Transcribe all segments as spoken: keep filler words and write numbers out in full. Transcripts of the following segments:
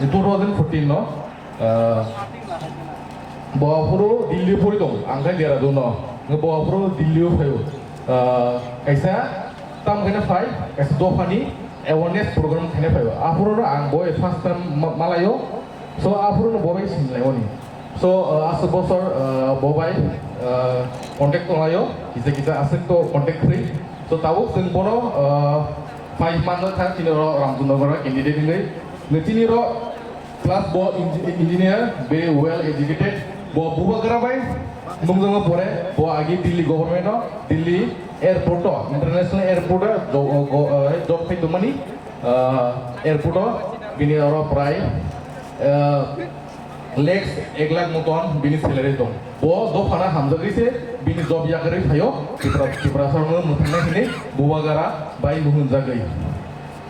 Two thousand fourteen no, ah, bo aphuru Delhi pori tong, ang khai Dehradun no. Bo aphuru Delhi o phaio. Ah, kaisa tam khaina phai, kaisa dophani awareness program khaina phaio. Aphuru no ang bo first time ma-, malaio. So aphuru no bo bai sinlaimani. So, ah, aswk bosor, ah, bo bai, ah, contact tonglaio, kisa kisa aswk to contact khri. So tabuk chwng bono, ah, phai manjak kha, chini oro Ramchandranagar candidate wngwi. Chini oro plus bo engi-, engineer, very well educated. Bo Bubagra bai nungjagma pore, bo agi Delhi government o, Delhi airport o, international airport o, jo-, o, go-, eh, job khai tongmani, ah, airport o, bini oro prai, eh, lakhs ek lakh moton bini salary tong. Bo dophano hamjagwi se bini job yakarwi phaio, Tripura, Tripura sarokno mwthangna hinwi Bubagra bai muhunjagwi.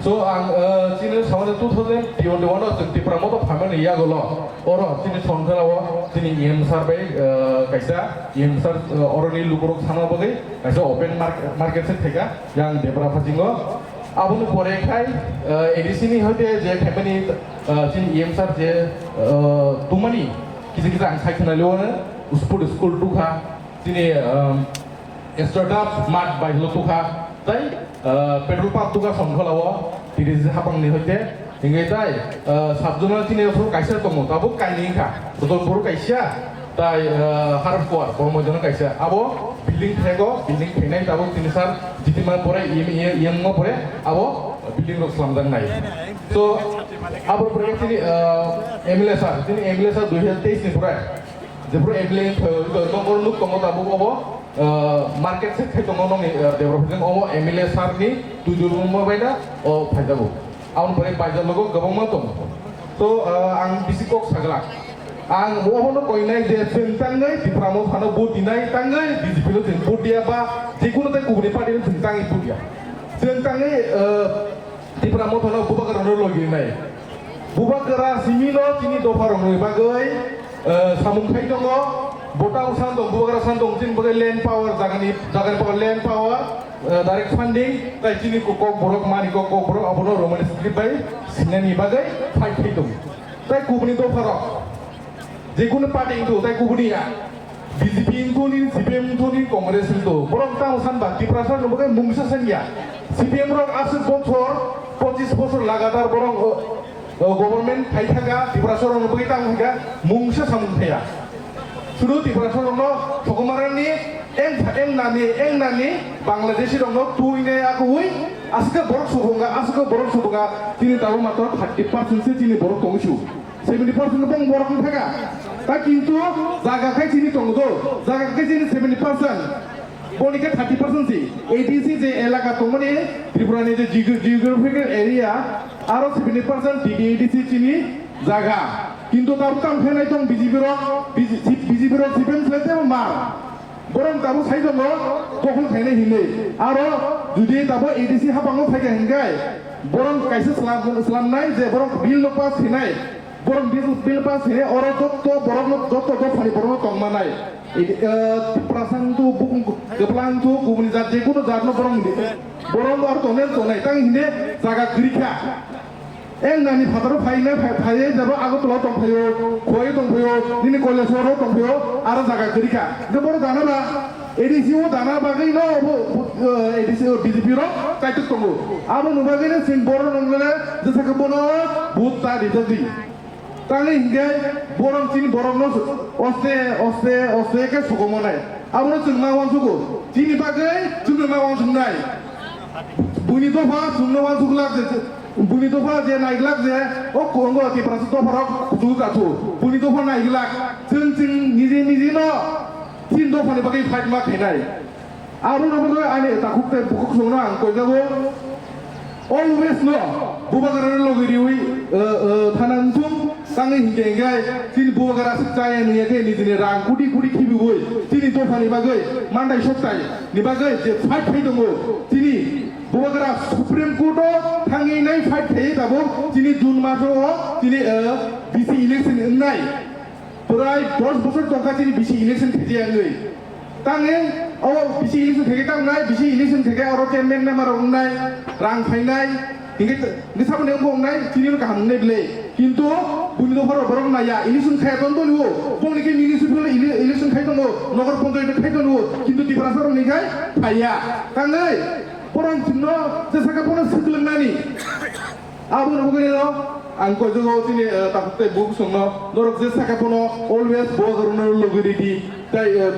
So, ang, eh, chini samani two thousand twenty-one o chwng Tipra Motha phaimani yagulo, oro chini Sonkhela o chini E M sir bai, eh, kaisa E M sir, eh, oroni lukurok sana bagwi kaisa open market, market se thaika, yang Debra Phasingo. Aboni pore khai, eh, A D C ni hoite je khaimani, eh, chini E M sir je, eh, tongmani kisa kisa ang sai khwnalio, sport school tukha, chini, eh, Startup mart bai hlo tukha, tai, ah, petrol pump tukha Sonkhela o, T D C hapang ni hoite, hingke tai, ah, sub zonal chini aphuru kaisa tongo, tabuk kainwi wngkha, Rotopur kaisa, tai, ah, Harpuar, Bormojono kaisa, abo building thego, building thenai tabuk tini sar, jitima pore, E M, E M, E M ngo pore, abo building rok slamjak nai. So, abo pore chini, ah, M L A sir, chini M L A sir dui hajar teis ni pore, Jepro M L A thoi, thoi, nokor nuk tongo tabuk obo, ah, market se khai tongo nokni, ah, Debra Phaising obo M L A sir ni twi dul mungma bai da o phaijago. Aboni pore paijak logo kwbangma tongo. So, ah, ang bisi kok saglak. Ang obono koinai je chwng tangwi Tipra Mothano vote dinai tangwi B J P no chwng vote diya ba jekunu tai kubuni party no chwng tangwi vote diya. Chwng tangwi, ah, Tipra Mothano Bubagra no logi nai. Bubagra simi no chini dopha rok ni bagwi, eh, samung khai tongo. Botang san tong, Bubagra san tong, chini bagwi land power, jagani, jagani power, land power, eh, direct funding, tai chini ko-, kok borok mani kok, kok borok abono Roman script bai sinani bagwi fight khai tongo. Tai kubuni dopha rok. Jekunu party wngthu, tai kubuni ya. B J P wngthu ni, C P M wngthu ni, Congress wngthu. Borok tamo sanba, Tiprasa no bagwi mungsa sanya. C P M rok aswk bochor, pochis bochor lagatar borok, o, o, government khai thaka, Tiprasa rok no bagwi tamo thaka, mungsa samung thaya. Sudu Tiprasa rok no sokomarani, eng, eng nani, eng nani, Bangladeshi rok no tui ne akui, aswk borok subunga, aswk borok subunga, chini tabo matro thirty percent se chini borok tongsu. Seventy percent bong borok wng thaka. Ta kintu jaga khai chini tongo do, jaga khai chini seventy percent. Boni khe thirty percent si. A D C je elaka tongmani Tripura ni je geo-, geographical area, aro seventy percent T T A D C chini jaga. Kintu tabuk tamo khe nai tong B J P rok, B J P, B J P rok C P M selai tebo mar. Borok tabuk sai tongo, dokhol khainai hinwi. Aro judi tabuk A D C hapango phaikha hinkhai, borok kaisa slam, slamnai je borok bill no pass khainai, borok bill, bill pass khainai, oro jotto borok no, jotto dophani borok no tongmanai. Idi, eh, Tiprasa wngthu, bukung, kwpla wngthu, kubuni jat, jekunu jat no borok ni, borok no aro tongnai, tongnai, tang hinde jaga kwrwi kha. Eng nani phataro phaina phai, phaiye jabo Agartala tongphaio, Khowai tongphaio, nini Kailasahar tongphaio, aro jaga kwrwi kha. Hingke borok dana ba, A D C o dana bagwi no bo, bo, eh, A D C o B J P rok kaitok tongo. Abo ni bagwi no chwng borok nongle jesa khe bono vote ta rijak di. Tangwi hingke borok chini borok no oste, oste, oste khe sukumo nai. Abono chwng ma uansukgo. Chini bagwi chwngno ma uansuknai. Buini dopha chwngno uansuk glak je, buini dopha je nai glak je, o Kongo Tiprasa dopharok kuchuk kachu. Buini dopha nai glak. Chwng chwng niji niji no chini dophani bagwi fight ma khainai. Abo no bagwi ani takhuk tei bukhuk chwngno ang koijago. Always no Bubagrano logi riwi, eh, eh, thana wngthung, tangwi hinkhe hinkhe chini Bubagra aswk chaya nungya khe nijini rang kudi kudi khibiwi chini dophani bagwi mandai soktai ni bagwi je fight khai tongo, chini Bubagra Supreme Court o thangwi nai fight khaiwi tabuk chini June maso o chini, eh, B C election wngnai. Prai dos bosor tongkha chini B C election khaijak wngwi. Tangwi, o B C election khaikhe tangnai, B C election khaikhe oro chairman member rok wngnai, rang phainai, Hinkhe, hinkhe saboni wng wngnai, chini no kaham wngnai bile. Kintu, buini dopharo borok naiya, election khaya ton toni o. Bongni khe municipal ele-, election khai tongo, nogor panchayat khai tongo. Kintu Tiprasa rok ni khai phaiya. Tangwi, borok chwngno, je saka bono swklangnani. Abo no bugwi no, ang koijago chini, eh, takhuk tei buk songno, norok je saka bono, always bo rokno logi ridi. Tai, eh,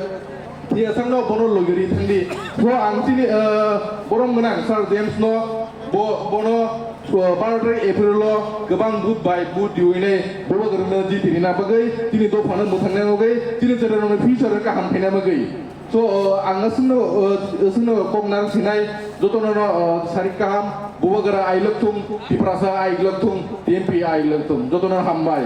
Thiyasang no bono logi ri thangdi. So ang chini, eh, borom gwnang Sir James no bo, bono, eh, baro tarik April o kwbang vote bai vote diwi nai bobo rokno jiti rina bagwi chini dophano mwthangna bagwi chini chwrairokni future kaham khaina bagwi. So, eh, ang aswkno, eh, aswkno kok narwk sinai jotono no, eh, sarik kaham Bubagra ailok thung, Tiprasa ailok thung, T M P ailok thung, jotono hambai.